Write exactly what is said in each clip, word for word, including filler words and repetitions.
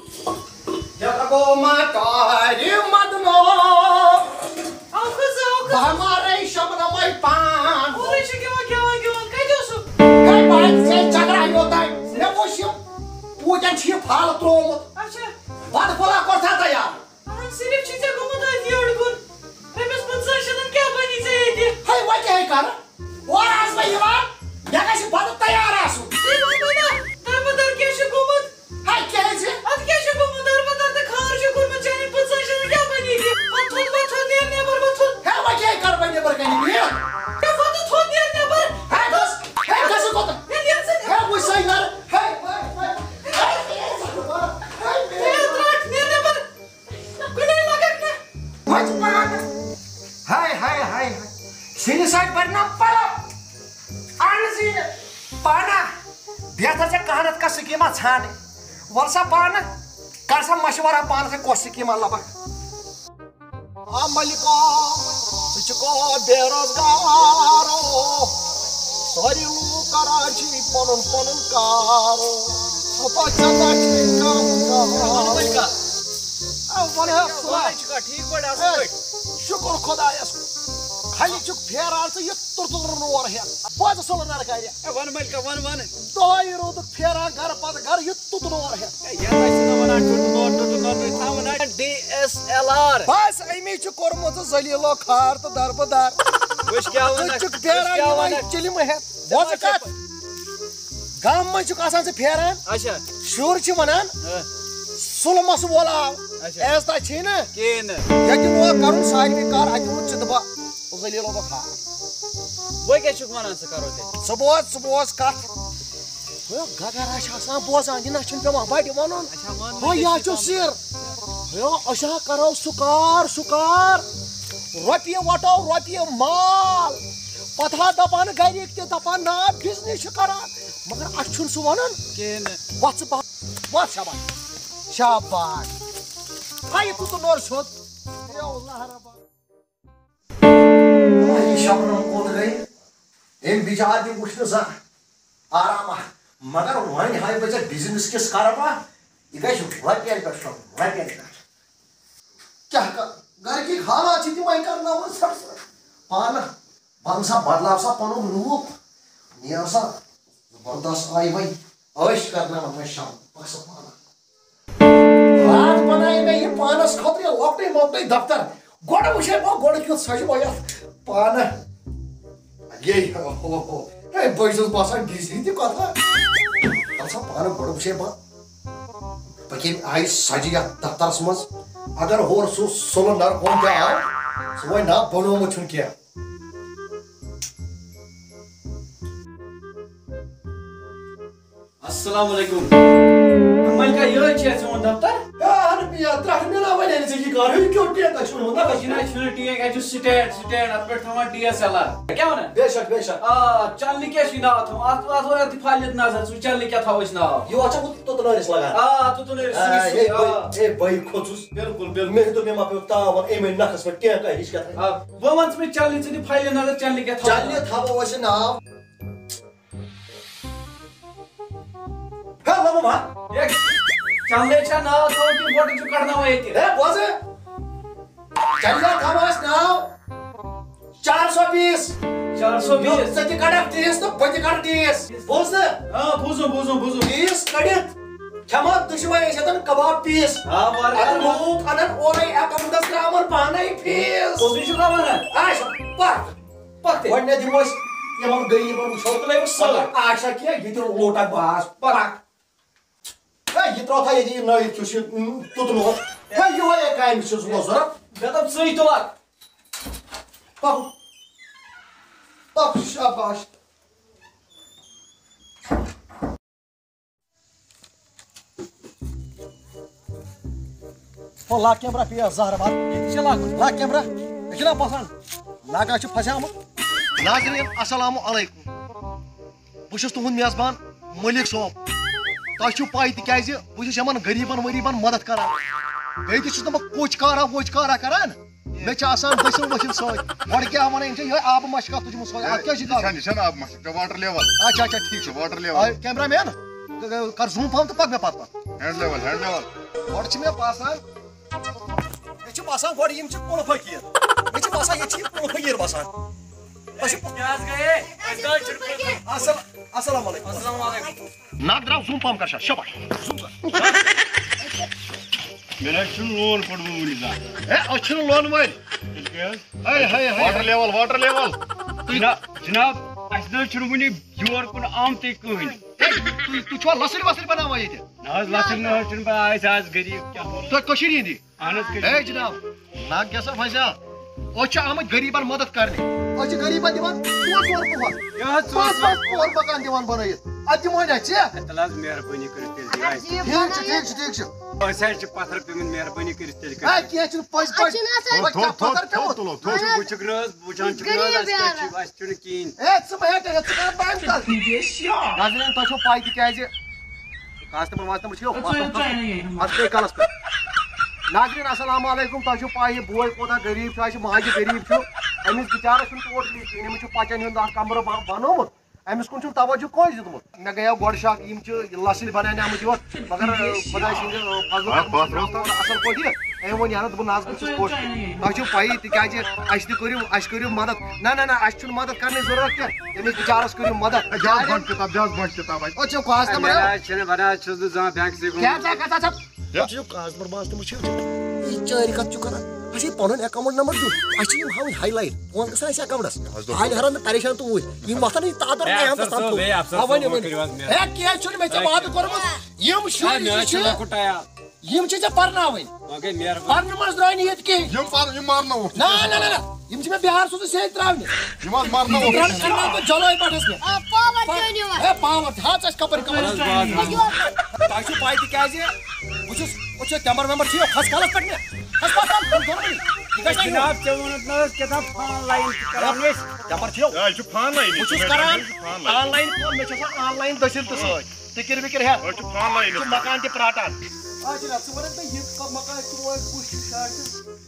یتھ گوٚو ما ٹارِ مدنو۔ اوکُس، اوکُس۔ بہٕ مارے شمنمے پان۔ اورے چھُ گٮ۪وان، گٮ۪وان، گٮ۪وان۔ کتہِ اوسُکھ؟ ہے، بہٕ ہَے ژےٚ چکرا یوتانۍ۔ مےٚ وُچھ یہِ پوٗتٮ۪ن چھُ یہِ پھل ترٛوومُت۔ اچھا۔ بتہٕ پھوٚلہ کوٚر تھا تیار؟ اہن، صرف چھُے ژےٚ گوٚمُت أتھۍ یٔڈ کُن۔ رۄپیَس پٕنٛژٕہَن شَتَن کیٛاہ بَنی ژےٚ ییٚتہِ؟ ہے، وۄنۍ کیٛاہ ہے کَرٕ؟ اورٕ آسہٕ بہٕ یِوان، مےٚ گژھِ بَتہٕ تیار آسُن۔ تُہۍ ؤنِو مےٚ نا، دَربٕدَر کیٛاہ چھُ گوٚمُت؟ ہے، کیٛازِ؟ اَدٕ کیٛاہ چھُ گوٚمُت؟ دَربٕدَر تہٕ خار چھُ کوٚرمُت چانہِ پٕنٛژٕہَن شَتَن، کیٛاہ بَنی ییٚتہِ؟ وۄتھ تھوٚد، وۄتھ تھوٚد، نیر نٮ۪بَر، وۄتھ تھوٚد۔ ہے، وۄنۍ کیٛاہ ہے کَرٕ بہٕ نٮ۪بَر کَنہِ بِہِتھ؟ ہے، وۄتھ تھوٚد، نیر نٮ۪بَر۔ ہے، گژھ، ہے، گژھ کوٚت؟ ہے، نیر ژٕ۔ ہے، وٕچھ سا یارٕ۔ ہے، ہے، ہے، ہے، ہے، ہے، ہے۔ ہے، ترٛٹھ، نیر نٮ۪بَر۔ کُنے لگکھ نہٕ۔ بچ پانہٕ۔ ہاے، ہاے، ہاے، ہاے۔ سِنہِ سۭتۍ بَرِ نا پَلو۔ اَن زیٖنہِ۔ پانہ۔ بہتر ژےٚ کانٛہہ نَتہٕ کانٛہہ سکیٖما ژھانٛڈٕنۍ۔ وَل سا پانہٕ۔ کر سا مشورہ پانہٕ سۭتۍ کۄس سکیٖما لبکھ۔ آ ملکا، ژٕ چھُکھ بے روزگار۔ سٲری لوٗکھ کران چھِ پنُن پنُن کار۔ ہپا ژےٚ نہ چھُے کانٛہہ کار۔ وَن ملکا۔ آ، وَن حظ، ژٕ وَن۔ وَن چھُکھا ٹھیٖک پٲٹھۍ، اَصٕل ہے، پٲٹھۍ؟ شُکُر خۄدایَس کُن۔ خالی چھُکھ پھیران ژٕ یہِ تُرتُر نور ہٮ۪تھ۔ بوزٕ سُلہٕ نَرٕ کَرِ۔ ہے، وَن ملکا، وَن، وَن۔ دۄہَے روٗدُکھ پھیران گَرٕ پَتہٕ گَرٕ یہِ تُتُر اوٚر ہٮ۪تھ۔ ہے، یَتھ ہَے چھِنہٕ وَنان ٹُٹُر نوٹ، ٹُٹُر نوٹ، تُہۍ تھاوان ہَے ڈی ایس ایل آر۔ بَس، أمی چھُ کوٚرمُت ژٕ ذلیٖل و خوار تہٕ دربٕدار۔ وٕچھ کیٛاہ وَنان، ژٕ چھُکھ وٕچھ پھیران کیٛاہ یِمَے وَنان۔ چِلمہٕ ہٮ۪تھ۔ بوزٕ کَتھ۔ گامہٕ منٛز چھُکھ آسان ژٕ پھیران۔ اچھا۔ شُر چھُ وَنان، ہہ۔ سُلہٕ مَس وول آو۔ اچھا۔ ایز تَتہِ چھے نہ۔ کِہیٖنۍ نہٕ۔ ییٚتہِ لوگ کَرُن ساروی کار، اَتہِ ووٚن ژٕ تہٕ بہٕ ذلیٖل و خوار۔ وۄنۍ کیٛاہ چھُکھ وَنان، ژٕ کَرو تیٚلہِ؟ ژٕ بوز، ژٕ بوز کَتھ۔ ہے، گگر ہا چھِ آسان بوزان، یہِ نہ چھُنہٕ پٮ۪وان بَڑِ وَنُن۔ اچھا، وَن ہے، وۄنۍ یہِ ہا کیٛاہ چھُ چھُ سِر۔ ہے، أسۍ ہا کَرو سُہ کار، سُہ کار۔ رۄپیہِ وَٹو، رۄپیہِ مال۔ پَتہٕ ہا دَپان گَرِکۍ تہِ، دَپان، "نا، بِزنِس چھِ کَران۔" مگر اَسہِ چھُنہٕ سُہ وَنُن۔ کِہیٖنۍ نہٕ۔ وَتھ ژٕ بَہہ-، وَتھ شاباش۔ شاباش۔ ہا، یہِ تُتُر نور سیوٚد۔ ہے، اللہ ربا۔ آ، یہِ شبنم کوٚت گٔے؟ أمۍ بِچارِ تہِ وٕچھ نہٕ زانٛہہ آرام اکھ۔ مگر وۄنۍ ہاے بہٕ ژےٚ بِزنِس کِس کرٕ بہٕ، یہِ گژھِ رۄپین پٮ۪ٹھ شۄنٛگُن، رۄپین پٮ۪ٹھ۔ کیٛاہ کر؟ گرِکۍ حالات چھِ تِمے کرناوان سر سر۔ پانہٕ بنہٕ سا، بدلاو سا پنُن روٗپ، نیر سا۔ زبردست آیہِ وۄنۍ عٲش کرناوان وۄنۍ شام، پکھ سا پانہٕ۔ راتھ بنایہِ مےٚ یہِ پانس خٲطرٕ یہِ لۄکٹُے مۄکٹُے دفتر۔ گۄڈٕ وٕچھے بہٕ، گۄڈٕ کیُتھ سجہِ بہٕ یتھ پانہٕ۔ یے، ہو، ہو، ہو۔ ہے، بہٕ چھُس باسان ڈی سی تہِ کتھا۔ دپسا پانہٕ گۄڈٕ وٕچھے بہٕ، بہٕ کمہِ آیہِ سجہِ یتھ دفترس منٛز۔ اگر ہورٕ سُہ سُلہٕ نرٕ کُن تہِ آو، سُہ وۄنۍ نا بنومُت چھُنہٕ کینٛہہ۔ السلام علیکم۔ ملکہ، یہے چھا چون دفتر؟ ہے، اہن بیا، ترٹھ مےٚ نا ونے ژےٚ یہِ کر، ہے، کیوں ٹینکا چھُ ووٚنمُت؟ نہ، یہِ نہ چھُنہٕ ٹینک، اَتہِ چھُ سٹینڈ، سٹینڈ، اَتھ پٮ۪ٹھ تھاوان ڈی ایس ایل آر۔ کیٛاہ وَنان؟ بے شک، بے شک۔ آ، چنلہِ کیٛاہ چھُے ناو تھاوُن؟ اَتھ، اَتھ وَن، اَتھ پھالہِ نظر، ژٕ وٕچھ چنلہِ کیٛاہ تھاوو أسۍ ناو۔ یہِ وَ چھا ہُہ توٚتہٕ نٲرِس لگان؟ آ، توٚتہٕ نٲرِس، آ، سُے، سُے، ہے، آ۔ بٔے، ہے، بٔے کھوٚژُس۔ بِلکُل، بِلکُل۔ مےٚ ہیوٚتُن مےٚ ما پیوٚو تاو، وَن، اَمے نَکھَس پٮ۪ٹھ ٹینکا ہِش کیٛاہ تھاوِ؟ آ، وۄنۍ وَن ژٕ مےٚ چنلہِ، ژٕ دِ پھالہِ نظر، چنلہِ کیٛاہ تھاوو؟ چنلہِ تھاوو أسۍ ناو۔ ہے، لوٚبُم ہا۔ ہے، چنلے چھا ناو تھاوُن کِنہٕ گۄڈٕ چھُ کڑناوان ییٚتہِ؟ ہے، بوز۔ چنلہِ تھاوو أسۍ ناو چار سو بیس۔ چار سو بیس۔ ژٕ تہِ کڑکھ تیٖس تہٕ بہٕ تہِ کڑٕ تیٖس۔ بوز ژٕ؟ آ، بوٗزُم، بوٗزُم، بوٗزُم۔ تیٖس کٔڑِتھ کھٮ۪مو دُشوے أسۍ ییٚتٮ۪ن کباب پیٖس۔ آ، وارٕ اگر کارٕ۔ لوٗکھ اَنن اورَے اٮ۪کاوُنٛٹَس ترٛاوَن پانَے فیٖس۔ پوٚزُے چھُکھا وَنان؟ اچھا، پَکھ۔ پَکھ تیٚلہِ۔ گۄڈٕنٮ۪تھ دِمو أسۍ یِمَن غریٖبَن وٕچھو۔ تُلٲیِو سۭتۍ۔ مگر آسا کینٛہہ، یہِ تہِ لوٹَکھ باز۔ پَکھ۔ ہے، یہِ ترٛاوتھا ییٚتہِ یہِ نٲیِتھ کیُس یہِ، اۭں، تُتُن اوس۔ ہے، یِہوٚے ہے کامہِ چھُس بہٕ ضوٚرَتھ۔ مےٚ دوٚپ ژٕے تُلَکھ۔ پَکھ۔ پَکھ، شاباش۔ ہو، لا کیمرہ پیس زہر باد۔ ییٚتہِ چھِ لاگُن۔ لا کیمرہ۔ یہِ چھُنہ باسان ناگا چھُ پھسیومُت۔ ناظریٖن، السلام علیکم۔ بہٕ چھُس تُہُنٛد میزبان ملک صٲب۔ تۄہہِ چھُو پَے تِکیٛازِ بہٕ چھُس یِمَن غریٖبَن ؤریٖبَن مدد کران۔ بیٚیہِ تہِ چھُس نہٕ بہٕ کوٚچ کارا ووٚچ کارا کران۔ مےٚ چھِ آسان دٔسِل ؤسِل سۭتۍ۔ گۄڈٕ کیٛاہ وَنان، یِم چھِ یِہوٚے آبہٕ مَشکَس تُجمٕژ سۭتۍ۔ اَتھ کیٛاہ چھِ یہِ چھَنہٕ، کَرُن؟ یہِ چھَنہٕ آبہٕ مَشک، چھِ واٹر لیول۔ اچھا، اچھا، ٹھیٖک چھُ۔ Water level. آ، کیمرہ مین، کَر زوٗم پَہَم تہٕ پَکھ مےٚ پَتہٕ پَتہٕ۔ Hand level, hand level. گۄڈٕ چھِ مےٚ باسان، مےٚ چھِ باسان گۄڈٕ یِم چھِ کُلہٕ فقیٖر۔ مےٚ چھِ باسان ییٚتہِ چھِ یِم کُلہٕ فقیٖر بسان۔ تۄہہِ چھِ کیٛاہ حظ گٔیے؟ أسۍ نہ حظ چھِنہٕ کُلہٕ فقیٖر۔ اصل-، السلام علیکم۔ السلام علیکم۔ ناگ درٛاو زوٗم پہم کر شا، شاباش۔ زوٗم کر۔ مےٚ نہ حظ چھُنہٕ لون کوٚڑمُت وُنہِ زانٛہہ۔ ہے، أسۍ چھِنہٕ لونہٕ وٲلۍ۔ تیٚلہِ کیٛاہ حظ؟ ہے، ہے، ہے۔ Water level, water level. جناب، جناب، اَسہِ نہ حظ چھُنہٕ وُنہِ یور کُن آمتُے کٕہٕنۍ۔ ہے، تُہۍ، تُہۍ چھِوا لۄسٕرۍ وۄسٕرۍ بناوان ییٚتہِ؟ نہ حظ، لۄسٕرۍ نہ حظ چھِنہٕ بناوان، أسۍ آز غریٖب کیٛاہ وَنو؟ تُہۍ کٔشیٖرِ ہِنٛدی؟ اہن حظ، کٔشیٖرِ۔ ہے جناب، ناگ کیٛاہ سا فضیال، أسۍ چھِ آمٕتۍ غریٖبن مدد کرنہِ۔ أسۍ چھِ غریٖبن دِوان ژور ژور پۄہر۔ یہِ حظ ژٕ پانٛژھ پانٛژھ پۄہر مکان دِوان بنٲیِتھ۔ اَتھ دِمہٕ وۄنۍ اَسہِ ژےٚ۔ ہے، تیٚلہِ حظ مہربٲنی کٔرِتھ تیٚلہِ دِیِو اَسہِ۔ ٹھیٖک چھُ، ٹھیٖک چھُ، ٹھیٖک چھُ۔ أسۍ حظ چھِ پتھر پیٚمٕتۍ، مہربٲنی کٔرِتھ تیٚلہِ کٔرِو۔ ہے، کینٛہہ چھُنہٕ، پٔزۍ پٲٹھۍ۔ اَتھ چھُنہٕ آسان۔ وۄنۍ تھوٚد، تھوٚد، پتھر تھوٚد، پیوٚمُت۔ تُلو، تھوٚد۔ وٕچھِو، وٕچھِکھ نہٕ حظ، وٕچھان چھِکھ نہٕ حظ، غریٖب اَسہِ کیٛاہ یارا۔ چھِ، اَسہِ چھُنہٕ کِہیٖنۍ۔ ہے، ژٕ مہ ہیٚٹھ، ژٕ کر بند کر۔ ناظریٖن، تۄہہِ چھو پاے تِکیٛازِ کاسٹمر واسٹمر چھِ یو، ژٕ پتھ، ژٕ پتھ، ژٕ پتھ کَلَس پٮ۪ٹھ۔ ناظریٖن، السلام علیکم۔ تۄہہِ چھو پاے، یہِ بوے کوٗتاہ غریٖب چھُ، اَسہِ چھِ ماجہِ غریٖب چھُ۔ أمِس بِچارَس چھُنہٕ ٹوٹلی کِہیٖنۍ، أمِس چھُ پَچَن ہُنٛد اَکھ کَمرٕ بَ-، بَنومُت۔ أمِس کُن چھُنہٕ توجہ کٲنٛسہِ دیُتمُت۔ مےٚ گٔیو گۄڈٕ شک، یِم چھِ لۄسٕلۍ بناونہِ آمٕتۍ یور، مگر، آ، خۄداے سٕنٛدِ، آ، فضلہٕ آ، کرم بس، سۭتۍ بس۔ آو اورٕ اَصٕل پٲٹھۍ۔ أمۍ ووٚن، یارٕ، دوٚپُن، نہ حظ، بہٕ چھُس خۄش۔ تۄہہِ چھو پَیی، تِکیٛازِ اَسہِ تہِ کٔرِو، اَسہِ کٔرِو مدد۔ نہ، نہ، نہ، اَسہِ چھُنہٕ مدد کرنٕچ ضروٗرت کینٛہہ، تٔمِس بِچارَس کٔرِو مدد۔ ہے، جہاز بنٛد کِتاب، جہاز بنٛد کِتاب اَتہِ۔ او، ژےٚ کاسٹمر مےٚ نہ حظ چھِنہٕ، بہٕ نہ حظ چھُس نہٕ زانٛہہ بینٛک سٕے گوٚمُت۔ کیٛاہ ژےٚ کَتھ ژےٚ؟ ژےٚ چھُ کاسٹمر واسٹمر چھُ یہِ چٲرۍ کَتھ چھُ کران؟ اَسہِ چھِ پَنُن account number دیُن، اَسہِ چھِ یِم ہاوٕنۍ highlight، پونٛسہٕ گژھن اَسہِ account-س۔ حظ دوٚپُن۔ حالہِ ہرن نہٕ پریشان تہٕ اوٗرۍ، یِم وۄتھن یہِ تادر ہے، نہٕ افسر اَمہِ پَتہٕ صٲب، ہے، افسر اَوَے صٲب، نہٕ وۄنۍ وۄنۍ۔ کٔرِو حظ مہربٲنی۔ ہے، کینٛہہ چھُنہٕ، مےٚ ژےٚ ہے، وعدٕ کوٚرمُت، یِم ہے، شُرۍ مےٚ زٕ حظ چھُ چھِ لۄکُٹ عیال۔ یِم چھِ ژےٚ پرناوٕنۍ۔ وۄنۍ گٔے مہربٲنی۔ پرنہٕ منٛز درٛاے نہٕ ییٚتہِ کِہیٖنۍ۔ یِم پَر-، یِم مَرناوُکھ۔ نہ، نہ، نہ، نہ۔ یِم چھِ مےٚ بِہار سوزُن سیٚدۍ ترٛاونہِ۔ یِم حظ مَرناوُکھ۔ ترٛاوَن، ترٛاوَن بہٕ جلٲے پٮ۪ٹھَس پٮ۪ٹھ۔ آ، power چھُ أنِو وۄنۍ۔ ہے، power تہِ، ہا، ژٕ اَسہِ کَپٲرۍ، کَپٲرۍ؟ بَس، بَس، بَس۔ تۄہہِ چھُو پَے تِکیٛازِ بہٕ چھُس، بہٕ چھُس ٹٮ۪مبَر وٮ۪مبَر چھُ یہِ کھَس کَلَس پٮ۪ٹھ مےٚ۔ کھَس کَلَس پٮ۪ٹھ، دۄن مِنٹَن۔ یہِ گژھِ نہٕ۔ جِناب، ژےٚ ووٚنُتھ نہ حظ کیٛاہ تام phone line تہِ کَران أسۍ۔ ٹٮ۪مبَر چھُ یہِ۔ آ، یہِ چھُ phone line، بہٕ چھُس یہِ چھُ کَران phone line۔ Online کٲم، مےٚ چھِ آسان online دٔسِل تہِ سۭتۍ۔ ٹِکِر وِکِر ہٮ۪تھ۔ أسۍ چھِ phone line۔ یہِ چھُ مکان تہِ پراٹان۔ آ جِناب، ژٕ وَن حظ مےٚ، یہِ کَتھ مکان چھُ وۄنۍ کُس چھُ شاید؟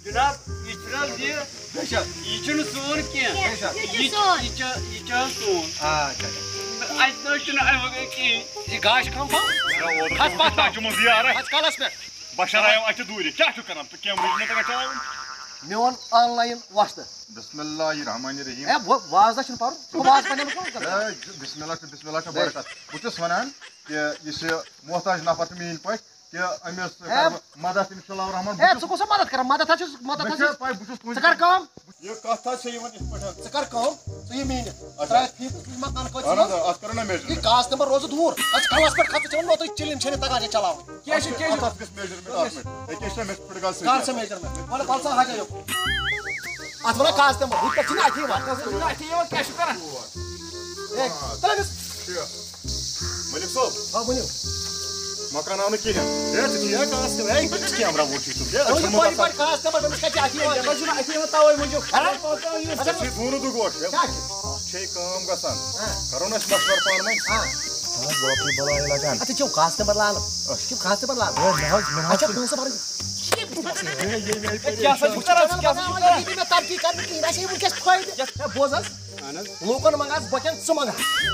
جِناب، یہِ چھُنہٕ حظ یہِ؟ بے شک۔ یہِ چھُنہٕ سون کینٛہہ۔ بے شک۔ یہِ چھُ یہِ، سون۔ یہِ چھُ، یہِ چھُ حظ سون۔ آ، اچھا، اچھا۔ اَسہِ نہ حظ چھُنہٕ اَمہِ بغٲر کِہیٖنۍ۔ یہِ گاش کھنٛبھ تھاو۔ نہ، اوترٕ کھس پتھ تام۔ تَتھ چھُ منٛز یہِ عرق۔ کھس کلس پٮ۪ٹھ۔ بشر آیو اَتہِ دوٗرِ۔ کیٛاہ چھُ کران؟ ژٕ camera چھُنہٕ تگان چلاوُن۔ میون online وۄستہٕ۔ بسم اللہ الرحمن الرحیم۔ ہے، وۄ-، واز نہ چھُنہٕ پَرُن۔ بہٕ واز پَرنہٕ بہٕ کَمہِ خٲطرٕ؟ ہے، بسم اللہ چھُ، بسم اللہ چھُ ہے۔ برکت۔ بہٕ چھُس وَنان کہِ یُس یہِ محتاج نفر چھُ میٛٲنۍ پٲٹھۍ، کہِ أمِس ہے۔ کَرٕ بہٕ مدد اِنشاء اللہ الرحمن۔ ہے، بہٕ ژٕ چھُس کُس سا مدد کران؟ مدد حظ چھُس، مدد مےٚ حظ چھِ چھُس۔ پَے، بہٕ چھُس کُنہِ ژٕ کر کٲم۔ یہِ کَتھ حظ چھےٚ یِوان یِتھ پٲٹھۍ۔ ژٕ کر کٲم، ژٕ یہِ میٖنِتھ۔ اچھا۔ ترٛایَتھ فیٖتہٕ، ژٕ چھُکھ مکان کٲنٛسہِ اَہَن حظ، منٛز۔ آ، اَتھ کَرو نا measure۔ یہِ کاسٹمر روزٕ دوٗر۔ اَتھ چھِ کَلَس پٮ۪ٹھ کھَس، ژٕ چھَکھ وَنان اوترٕ چِلِم چھَنہٕ تَگان ژےٚ چلاوٕنۍ۔ کیٛاہ چھُ، کیٛاہ چھُ؟ اَتھ گژھِ measurement اَتھ منٛز۔ ییٚکیٛاہ چھُنہ مےٚ پھٕٹگَل سۭتۍ کر سا آسان۔ Measurement؟ وَلہٕ، وَلہٕ سا حاجا یوٚکُن۔ اَتھ وَنان کاسٹمر، ہُتھ پٲٹھۍ چھِنہٕ اَتھِ یِوان۔ اَتھ گژھِ نہٕ اَتھِ یِوان، کیٛاہ چھُ کَران؟ ہے، ترٛٲوِس۔ ٹھیٖک۔ مٔلِک صٲب۔ آ، ؤنِو۔ مکان آو نہٕ کِہیٖنۍ۔ ہے، ژٕ چھُکھ یہِ کاسٹمر، ہے، یہِ کَتہِ چھُ camera وول چھُے ژٕ؟ ہے، ژٕ چھُکھ یہِ نہٕ پَے مَکان۔ پَے کاسٹمر، تٔمِس کَتہِ چھِ اَتھِ یِوان؟ یَتھ حظ چھُنہٕ اَتھِ یِوان تَوَے موٗجوٗب۔ ہہ؟ اَتھ پَتہٕ آو یہِ۔ اَچھا، ژےٚ چھُے زوٗنہٕ دُگوش۔ کیٛاہ چھُ؟ اَتھ چھے کٲم گژھان۔ ہہ۔ کَرو نہ أسۍ مَشوَرٕ پانہٕ ؤنۍ۔ ہہ۔ اَہَن حظ، رۄپیہِ بَلاے لَگان۔ اَتھ چھُ کاسٹمر لالہٕ۔ أسۍ چھِ کاسٹمر لالہٕ۔ ہے، مےٚ حظ، مےٚ حظ اَتھ چھا چھُنہٕ۔ پونٛسہٕ بَرٕنۍ؟ ہے، ییٚمہِ آیہِ ہے، کیٛاہ سا چھُکھ کَران؟ ژٕ کیٛاہ سا چھُکھ کَران؟ یہِ مےٚ ترقی کَرنہٕ کِہیٖنۍ۔ اَسہِ ہے وٕنکیٚس فٲیدٕ۔ ہے، بوز حظ۔ اَہَن حظ۔ لوٗکَن منٛگ آز بۄچَن ژٕ منٛگ۔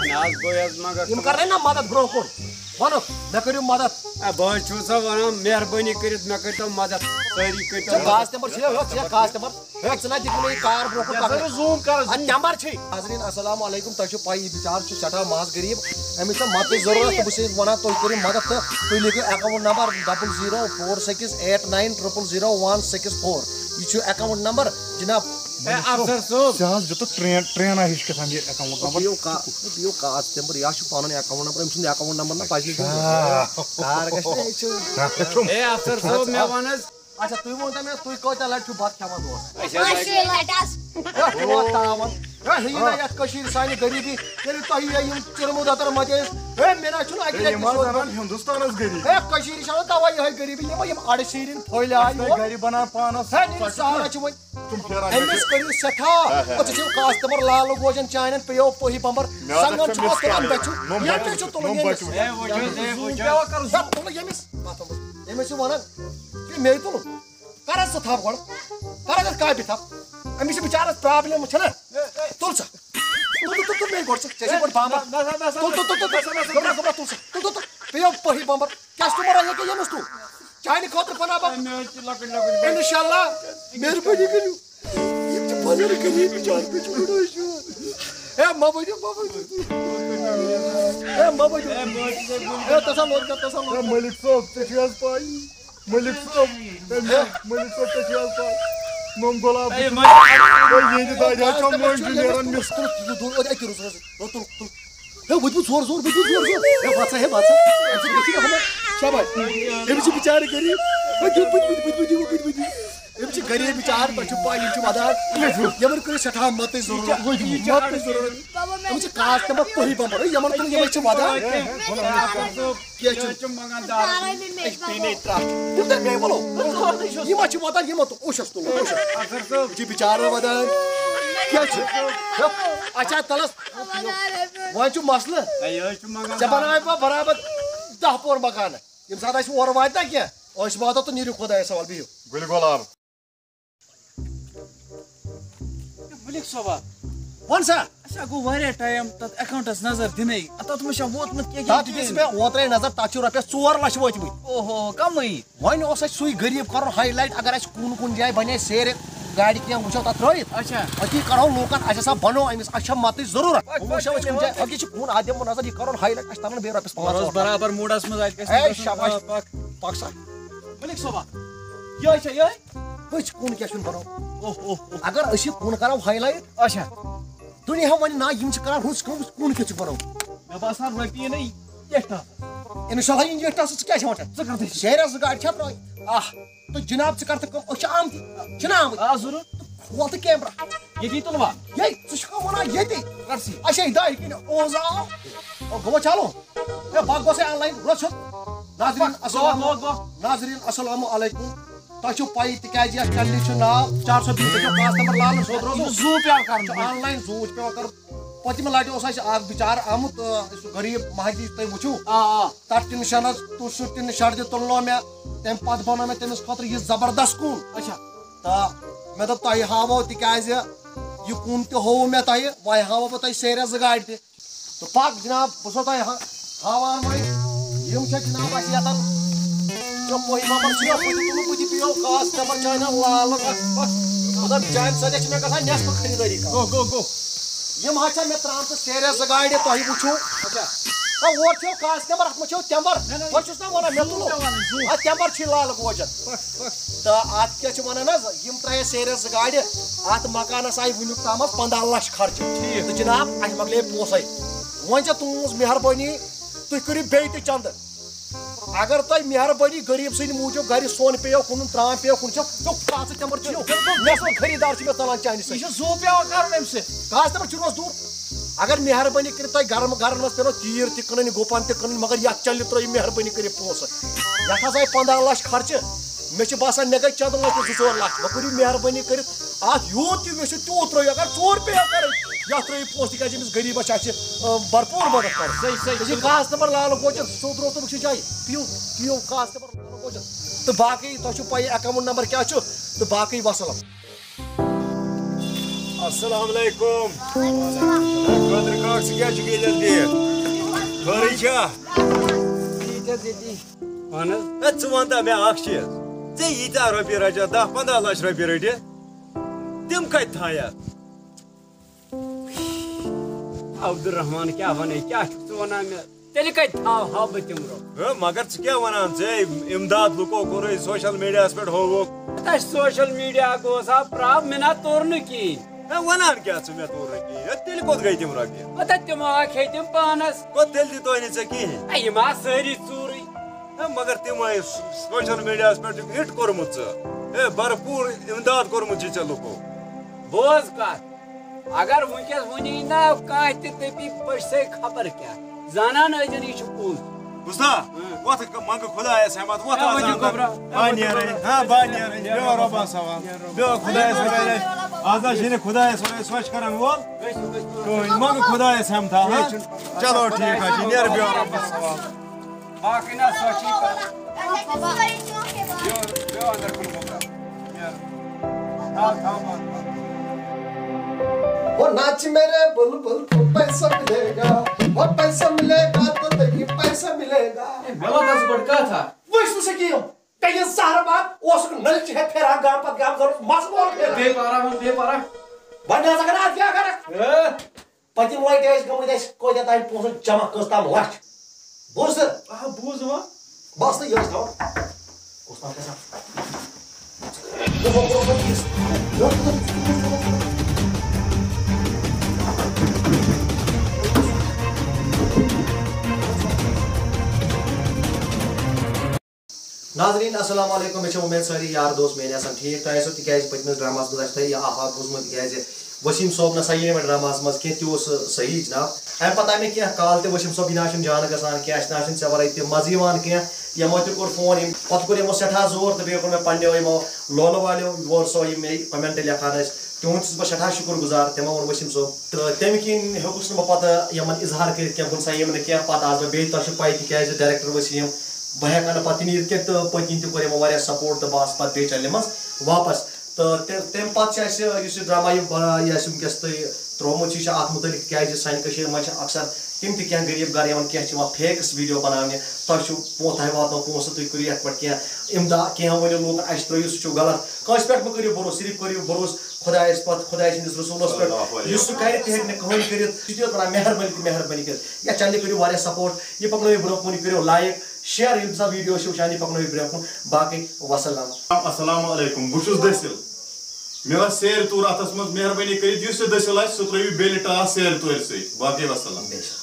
نہ حظ، بہٕ حظ منٛگَکھ یِم ژٕ کَرنَے نہ مَدَد برٛونٛہہ کُن۔ وَنُکھ، مےٚ کٔرِو مَدَد۔ ہے، بہٕ حظ چھُس سا وَنان، مہربٲنی کٔرِتھ مےٚ کٔرۍتو مَدَد۔ سٲری کٔرۍتو ژےٚ مَدَد۔ کاسٹمر چھُ، ہے، ژےٚ کاسٹمر۔ ہے، ژٕ نہ دِکھ مےٚ یہِ کار برٛونٛہہ کُن یَتھ پَکنہٕ۔ حظ zoom کَر، آ، zoom۔ ٹٮ۪مبَر چھُے۔ ناظریٖن، السلام علیکم۔ تۄہہِ چھُو پَیی، یہِ بِچارٕ چھُ سٮ۪ٹھاہ ماس غریٖب۔ أمِس چھےٚ مَدتٕچ ضروٗرت تہٕ بہٕ چھُس وَنان، تُہۍ کٔرِو مَدَد تہٕ تُہۍ لیکھِو account number double zero four six eight nine triple zero one six four۔ یہِ چھُ account number، جِناب۔ ہے، افسر صٲب۔ ژےٚ حظ دیُتُتھ ٹرٛین، ٹرٛینہ ہِش کیٛاہ تام یہِ account number۔ یہِ کا-، یہِ کاسٹمر، یہِ حظ چھُ پَنُن account number، أمۍ سُنٛد account number نہ پَزِ نہٕ دیُن۔ آ۔ کار گژھِ نہ، یہِ چھُ۔ اچھا۔ ہے، افسر صٲب، مےٚ وَن حظ۔ اچھا، تُہۍ ؤنۍ تو مےٚ، تُہۍ کۭتیٛاہ لَٹہِ چھِو بَتہٕ کھٮ۪وان دۄہَس؟ أسۍ حظ پانٛژِ شیٚیہِ لَٹہِ حظ۔ ہے، تُہۍ وۄتھ تاوَن۔ ہے، ہیٚیِو نا یَتھ کٔشیٖرِ سانہِ غریٖبی، ییٚلہِ تۄہہِ یہِ یِم چِرمہٕ دَتَر مَتہِ ٲسۍ۔ ہے، مےٚ نہ چھُنہٕ اَکہِ ہے، لَٹہِ یِم حظ سوٗزمُت۔ اَنان ہِندُستانَس غریٖب۔ ہے، کٔشیٖرِ چھِ اَنان تَوَے یِہوٚے غریٖبی، یِمَے یِم اَڑٕ شیٖرِنۍ پھٔلۍ آے اَسہِ یور۔ گَرِ بَنان پانَس۔ ہے، نِم ژۄچہِ سارا کھٔنٛڈ۔ چھِ وۄنۍ۔ تِم پھیران أمِس مےٚ چھِ۔ کٔرِو سٮ۪ٹھاہ۔ ہہ، ہہ۔ أسۍ چھِ کاسٹمر لالہٕ گوجَن چانٮ۪ن پیٚیو پٔہہِ بمبر۔ مےٚ حظ سنگم چھِ چھُ مےٚ مَتُرَن سارا۔ بَچُن۔ نوٚم ییٚمہِ بَچُن۔ چھُ تُلُن نوٚم ییٚمِس۔ بَچُن۔ ہے، وٕچھ حظ، ہے، وٕچھ حظ۔ ہے، تُلُن ییٚمِس۔ مَتُن۔ أمِس چھِ وَنان، ہے، مے تُلُن۔ کَر حظ ژٕ تھَپھ گۄڈٕ؟ کَر حظ اَتھ کاپہِ تھَپھ؟ أمِس چھِ بِچارَس problem چھَنہ؟ تُل سا۔ تُل، تُل، تُل، تُل، مے گۄڈٕ ژٕ۔ ژےٚ چھِ گۄڈٕ بامبر۔ نہ، نہ، نہ، نہ، تُل، تُل، تُل، تُل، نہ، نہ، نہ، گۄبرا، گۄبرا، تُل سا۔ تُل، تُل، تُل۔ پیٚیو پٔہہِ بامبر۔ کیٛاہ چھُ تِمَن رَنہِ ییٚکیٛاہ ییٚمِس تُل؟ میانہِ خٲطرٕ پناہ بخش۔ مےٚ حظ چھِ لۄکٕٹۍ لۄکٕٹۍ بچہٕ۔ انشاءاللہ۔ مہربٲنی کٔرِو۔ یِم چھِ پنٕنۍ غریٖب بِچارٕ، مےٚ چھُ بُڈٕ شوق۔ ہے، مہ ؤنِو، مہ ؤنِو۔ ہے، مہ ؤنِو۔ ہے، بہٕ حظ چھُس ہے، تسا لوٚگ، تسا لوٚگ۔ ہے، ملک صٲب، ژےٚ چھُے حظ پَے؟ ملک صٲب، ہے، ملک صٲب، ژےٚ چھُے حظ پَے؟ نوٚم گۄلاب۔ ہے، ہے، یِہِنٛدِ دادِ حظ چھو مٔنٛزۍ نیران مِستُر۔ تُل، تُل، تُل، أتی روز، روز۔ تُل، تُل، تُل۔ ہے، ؤتھِو ژور زور، ؤتھِو ژور زور۔ ہے، وَژھ سا، ہے، وَژھ سا۔ اَمہِ سۭتۍ گژھِ نہ ہُمَن۔ شاباش۔ أمِس چھِ بِچارٕ غریٖب۔ ہے، دِیِو بٕتھِ، بٕتھِ، بٕتھِ، بٕتھِ، دِیِو بٕتھِ، بٕتھِ۔ أمِس چھِ غریٖب بِچارٕ، تۄہہِ چھُو پَے، یِم چھِ وَدان۔ یِمَن کٔرِو سٮ۪ٹھاہ مَتٕچ ضروٗرت۔ مَتٕچ ضروٗرت۔ یِم چھِ خاص نمبر تُہی بمبر۔ ہے، یِمَن کُن یِمَے چھِ وَدان۔ کینٛہہ چھُنہٕ۔ یہِ حظ چھُ منٛگان دارَس۔ أسۍ پیٚیہِ نَے ترٛٹھ۔ یِم تہِ مےٚ وَلو۔ یِم حظ چھِ وَدان، یِمَن تہٕ اوشَس تُلو، اوشَس۔ اَکثر صٲب۔ یہِ چھِ بِچارٕ وَدان۔ کیٛاہ چھُ؟ اچھا، تَلَس۔ وۄنۍ چھُ مسلہٕ۔ ہے، یہِ حظ چھُ منٛگان ژےٚ بناوے بہٕ برابر دَہ پور مکانہٕ۔ ییٚمہِ ساتہٕ اَسہِ اورٕ واتہِ نا کینٛہہ، أسۍ واتو تہٕ نیٖرِو خۄدایَس حوالہٕ، بِہِو۔ گُلہِ گۄلاب۔ ملک صٲبا۔ وَن سا۔ اَسہِ ہا گوٚو واریاہ ٹایم تَتھ اٮ۪کاوُنٛٹَس نظر دِنَے۔ تَتھ منٛز چھا ووتمُت کینٛہہ کِنہٕ تَتھ دِژ کِہیٖنۍ؟ مےٚ اوترَے نظر، تَتھ چھُ رۄپیَس ژور لَچھ وٲتمٕتۍ۔ اوہو، کَمٕے۔ وۄنۍ اوس اَسہِ سُے غریٖب کَرُن ہاے لایِٹ، اگر اَسہِ کُن کُن جایہِ بَنے سیرِ گاڑِ کینٛہہ وٕچھو تَتھ ترٛٲیِتھ۔ اچھا۔ أتی کَرہو لوٗکَن، اَسہِ ہسا بَنو أمِس، اَسہِ چھا مَتٕچ ضروٗرت۔ پَک، وۄنۍ وٕچھو پَک، أسۍ کُنہِ پَک۔ جایہِ، أتی چھِ کُن اَتھ دِمو نظر، یہِ کَرُن ہاے لایِٹ، اَسہِ تَرَن بیٚیہِ رۄپیَس پانٛژھ بَس ٲٹھ لَچھ۔ برابر موٗڈَس منٛز، اَتہِ گژھِ بَس، نہٕ آ، گژھُن۔ شاباش۔ آ، پَک۔ پَک سا۔ ملک صٲبا، یِہوٚے چھا یِہوٚے؟ أسۍ کُن کیٛاہ چھُنہٕ بَنو؟ اوہ، اوہ، اوہ۔ اگر أسۍ یہِ کُن کَرو ہاے لایِٹ، اچھا۔ دُنیا وَنہِ نا، یِم چھِ کَران رٕژ کٲم، أسۍ کُن کیٛاہ چھِ بَنو؟ مےٚ باسان رۄپیہِ یِنَے ییٚتھۍ ٹَس۔ اِنشاء اللہ یِن ییٚتھۍ ٹَس، ژٕ کیٛاہ چھِ وَنان؟ ژٕ کَر دٔسۍ؟ شیرِ حظ زٕ گاڑِ چھا ترٛٲوِتھ؟ آہ، تہٕ جِناب ژٕ کَر تہٕ کٲم، أسۍ چھِ آمٕتۍ۔ آ، ضروٗر۔ تہٕ کھول تہٕ کیمرہ۔ ییٚتی تُلوا؟ یے، ژٕ چھُکھ وَنان ییٚتی؟ کَر سی؟ اچھا، یہِ دارِ کِنۍ اوز آو۔ او، گوٚو چلو۔ ہے، بہٕ گوٚژھ ہے آن لاین، رَس ہیوٚت۔ ناظریٖن، بہٕ، السلام۔ بہٕ، بہٕ۔ ناظریٖن، السلام علیکم۔ تۄہہِ چھو پَیی، تِکیٛازِ یَتھ چنلہِ چھُ ناو چار سو بیٖس، ژےٚ چھو خاص نمبر لالہٕ سوٗد روزُن۔ یہِ زوٗ پیار کَرُن۔ چھُ آن لاین زوٗ چھُ پٮ۪وان کَرُن۔ پٔتمہِ لَٹہِ اوس اَسہِ اَکھ بِچارٕ آمُت، آ، سُہ غریٖب مہجی تُہۍ وٕچھِو۔ آ، آ۔ تَتھ ٹِن شَڈَس، تُل سُہ ٹِن شَڈ تہِ تُلنو مےٚ۔ تَمہِ پَتہٕ بَنوو مےٚ تٔمِس خٲطرٕ یہِ زبردست کُن۔ اچھا۔ تہٕ مےٚ دوٚپ، تۄہہِ ہاوو، تِکیٛازِ یہِ کُن تہِ ہووُ مےٚ تۄہہِ، وۄنۍ ہاوو بہٕ تۄہہِ سیرِ زٕ گاڑِ تہِ۔ تہٕ پَک جِناب، بہٕ چھُسو تۄہہِ ہا-، ہاوان وۄنۍ۔ یِم چھِ جِناب اَسہِ یَتَن، یہِ پوہہِ بَمبَر چھُ یَپٲرۍ تُلُن، بہٕ تہِ پیٚیو خاص نمبر چانٮ۪ن لالَن اَتھ پٮ۪ٹھ۔ مطلب، چانہِ سۭتۍ چھِ مےٚ گژھان نٮ۪صفہٕ خریٖدٲری کَرٕنۍ۔ گوٚو، گوٚو، گوٚو۔ یِم حظ چھےٚ مےٚ ترٛامژٕ سیرِ زٕ گاڑِ، تۄہہِ وٕچھِو۔ اچھا۔ نہ، اورٕ چھُ خاص تٮ۪مبَر، اَتھ منٛز چھُ تٮ۪مبَر۔ نہ، نہ، نہ۔ بہٕ چھُس نہ وَنان، مےٚ زوٗ تُلُو۔ مےٚ وَنان، زوٗ۔ اَتھ تٮ۪مبَر چھُے لالہٕ گوجَن۔ پَک، پَک۔ تہٕ اَتھ کیٛاہ چھِ وَنان حظ، یِم ترٛایے سیرِ زٕ گاڑِ، اَتھ مکانَس آیہِ وٕنیُک تامَتھ پنٛداہ لَچھ خرچہٕ۔ ٹھیٖک۔ تہٕ جِناب، اَسہِ مۄکلے پونٛسَے۔ وۄنۍ چھےٚ تُہٕنٛز مہربٲنی، تُہۍ کٔرِو بیٚیہِ تہِ چندٕ۔ اگر تۄہہِ مہربٲنی غریٖب سٕنٛدِ موٗجوٗب گرِ سۄن پیٚیو کٕنُن، ترٛام پیٚیو کٕنُن، چھو، چھو کاسہٕ تمبر چھِو۔ مےٚ سُنٛد خریٖدار چھُ مےٚ ژلان چانہِ سۭتۍ۔ یہِ چھُ زُو پیٚوان کرُن أمۍ سۭتۍ۔ کاسہٕ تمبر چھُ روز دوٗر۔ اگر مہربٲنی کٔرِتھ تۄہہِ گرم، گرن منٛز پیٚنو تیٖر تہِ کٕنٕنۍ، گُپن تہِ کٕنٕنۍ، مگر یتھ چلہِ ترٲیِو مہربٲنی کٔرِتھ پونٛسہٕ۔ یتھ حظ آیہِ پنٛداہ لچھ خرچہٕ، مےٚ چھِ باسان مےٚ گٔے چندٕ لۄکٹہِ زٕ ژور لچھ۔ وۄنۍ کٔرِو مہربٲنی کٔرِتھ اتھ یوٗت تہِ یژھِو تیوٗت ترٲیِو، اگر ژور پیٚیو کرٕنۍ، یتھ ترٲیِو پونٛسہٕ، تِکیٛازِ أمِس غریٖبس چھِ اسہِ، آ، بھرپوٗر مدد کرٕنۍ۔ صحیح، صحیح، تُہۍ چھِو صحیح۔ خاص نمبر لال گوجر، سیوٚد روٚستُے وٕچھِو جایہِ، پِیِو، پِیِو خاص نمبر۔ تہٕ باقٕے تۄہہِ چھُو پَیی account number کیٛاہ چھُ تہٕ باقٕے وَسَلام۔ السلام علیکم۔ ہے، قادر کاک، ژٕ کیٛازِ چھُکھ ییٚتٮ۪تھ بِہِتھ؟ خٲرٕے چھا؟ ییٚتٮ۪تھ ییٚتی۔ اَہَن حظ۔ ہے، ژٕ وَن تہٕ مےٚ اَکھ چیٖز، ژےٚ ییٖتیٛاہ رۄپیہِ رَچَتھ، دَہ پنٛداہ لَچھ رۄپیہِ رٔٹِتھ، تِم کَتہِ تھایَتھ؟ عبدالرحمان، کیٛاہ وَنَے؟ کیٛاہ چھُکھ ژٕ وَنان مےٚ؟ تیٚلہِ کَتہِ تھاوہا بہٕ تِم رۄپیہِ؟ ہے، مگر ژٕ کیٛاہ وَنان؟ ژےٚ اِمداد لُکو کوٚرُے، social mediaہَس پٮ۪ٹھ ہووُکھ۔ تَس social media گوس ہا پرٛاو، مےٚ نہ توٚر نہٕ کِہیٖنۍ۔ ہے، وَنان کیٛاہ ژٕ مےٚ توٚر نہٕ کِہیٖنۍ؟ ہے، تیٚلہِ کوٚت گٔے تِم رۄپیہِ؟ ہَتا تِم آکھ ہے تِم پانَس۔ گوٚو تیٚلہِ دِتوے نہٕ ژےٚ کِہیٖنۍ؟ ہے، یِم آسہٕ سٲری ژوٗرٕے۔ ہے، مگر تِم آے social mediaہَس پٮ۪ٹھ چھُکھ hit کوٚرمُت ژٕ۔ ہے، بھرپوٗر اِمداد کوٚرمُت چھُے ژےٚ لُکو۔ بوز کَتھ۔ اگر وٕنکیٚس وُنی نہ کانٛہہ تہِ دٔپی پٔژھۍ سے خبر کیٛاہ، زانان ٲسۍزٮ۪ن یہِ چھُ پوٚز۔ بوٗزتھا؟ اۭں۔ وۄتھ منٛگہٕ خۄدایَس ہٮ۪متھ، وۄتھ ہے، آز ؤنِو اَنٛدر۔ گوٚبرا۔ بہٕ نیرَے، ہاں، بہٕ نیرَے، بیٚہہ رۄبَس حوال، بیٚہہ خۄدایَس ورٲے۔ آز حظ چھِنہٕ خۄدایَس ورٲے سۄچھ کران وول کٕہٕنۍ۔ منٛگہٕ خۄدایَس ہٮ۪متھا، ہاں؟ چلو ٹھیٖک حظ چھُ، نیرٕ بیٚہہ رۄبَس حوال۔ باقٕے نہ سۄ چھِ یہِ کَتھ۔ بیٚہو، بیٚہو اَندَر کُن گوٚبرا۔ نیرٕ۔ تھاو، تھاو بنٛد۔ وہ ناچ میرے بلبل کو پیسہ ملے گا، وہ پیسہ ملے گا تو تبھی پیسہ ملے گا۔ ہے، مےٚ وَن تہٕ ژٕ گۄڈٕ کَتھ اَکھ۔ وٕچھ نہٕ ژےٚ کِہیٖنۍ۔ ژےٚ یہِ زہرٕ باد اوسُکھ نٔلچہِ ہٮ۪تھ پھیران گامہٕ پتہٕ گامہٕ زَن اوس مَس وول پھیران۔ بیٚیہِ پارا وَن، بیٚیہِ پارا۔ وۄنۍ نہ ژٕ کَر اَتھ کیٛاہ کَرَکھ؟ اے۔ پٔتِم لَٹہِ ٲسۍ گٔمٕتۍ اَسہِ کۭتیٛاہ تام پونٛسہٕ جمع، کٔژ تام لَچھ۔ بوٗز ژٕ؟ آ، بوٗز وۄنۍ۔ بَس تہٕ یہِ ٲسۍ تھاوان۔ کُس تام گژھان۔ ناظرین، السلام علیکم۔ مےٚ چھِ وۄمید سٲری یار دوس میٲنۍ آسن ٹھیٖک۔ تۄہہِ آسیو تِکیازِ پٔتمِس ڈراماہس منٛز آسہِ تۄہہِ یہِ آفاق بوٗزمُت، تِکیازِ وسیٖم صٲب نہ سا یہِ نہٕ وۄنۍ ڈراماہس منٛز کینٛہہ، تہِ اوس صحیح جناب۔ امہِ پتہٕ آیہِ مےٚ کینٛہہ کال تہِ، وسیٖم صٲب، یہِ نہ چھُنہٕ جانہٕ گژھان کینٛہہ، اَسہِ نہ چھُنہٕ ژےٚ ورٲے تہِ مزٕ یِوان کینٛہہ۔ یِمو تہِ کوٚر فون، یِم پتہٕ کوٚر یِمو سٮ۪ٹھاہ زور تہٕ بیٚیہِ کوٚر مےٚ پننیو یِمو لولہٕ والیو، یور سۄ یِم مےٚ کمنٹ لیکھان ٲسۍ، تِہُنٛد چھُس بہٕ سٮ۪ٹھاہ شُکُر گُزار۔ تِمو ووٚن وسیٖم صٲب، تہٕ تَمہِ کِنۍ ہیوٚکُس نہٕ بہٕ پَتہٕ یِمَن اظہار کٔرِتھ کینٛہہ، کُنہِ ساتہٕ یِم نہٕ کینٛہہ۔ پَتہٕ آس بہٕ بیٚیہِ، تۄہہِ چھِ پَے، تِکیٛازِ ڈایریکٹر وسیٖم، بہٕ ہٮ۪کہٕ ہا نہٕ پَتہٕ تہِ نیٖرِتھ کینٛہہ، تہٕ پٔتۍ کِنۍ تہِ کوٚر یِمو واریاہ سپورٹ، تہٕ بہٕ آس پَتہٕ بیٚیہِ چَنلہِ منٛز واپَس۔ تہٕ تہِ-، تَمہِ پَتہٕ چھِ اَسہِ یُس یہِ ڈرٛاما یہِ بَنا-، یہِ اَسہِ وٕنکیٚس تۄہہِ ترٛوومُت چھُ، یہِ چھُ اَتھ مُتعلِق، تِکیٛازِ سانہِ کٔشیٖرِ منٛز چھِ اَکثر تِم تہِ کینٛہہ غریٖب گَرٕ یِوان، کینٛہہ چھِ یِوان فیکٕس ویٖڈیو بَناونہِ، تۄہہِ چھُ پو-، تۄہہِ واتنو پونٛسہٕ، تُہۍ کٔرِو یَتھ پٮ۪ٹھ کینٛہہ اِمداد، کینٛہہ ؤنِو لوٗکَن، اَسہِ ترٛٲیِو، سُہ چھُ غلط۔ کٲنٛسہِ پٮ۪ٹھ مہٕ کٔرِو بروسہٕ، صرف کٔرِو بروسہٕ خۄدایَس پٮ۪ٹھ، خۄداے سٕنٛدِس رسوٗلَس پٮ۪ٹھ۔ صلی اللہ علیہ یُس سُہ وسلم۔ کَرِ، تہِ ہیٚکہِ نہٕ کٕہٕنۍ کٔرِتھ۔ یہِ چھُ یِوان مہربٲنی تہٕ مہربٲنی کٔرِتھ۔ یَتھ چَنلہِ کٔرِو واریاہ سپورٹ، یہِ پَکنٲیِو برٛونٛہہ کُن، یہِ کٔرِو لایِک، شِیَر، یِم زَن ویٖڈیو چھِ وٕچھان، یہِ پَکنٲیِو برٛونٛہہ کُن۔ باقٕے وَسَلام۔ السلام علیکم، بہٕ چھُس دٔسِل۔ مےٚ ٲس سیرِ توٗر اَتھَس منٛز، مہربٲنی کٔرِتھ یُس تہِ دٔسِل آسہِ، سُہ ترٛٲیِو بیٚلہِ ٹاس سیرِ تورِ سۭتۍ۔ باقٕے وَسَلام۔ بے شک۔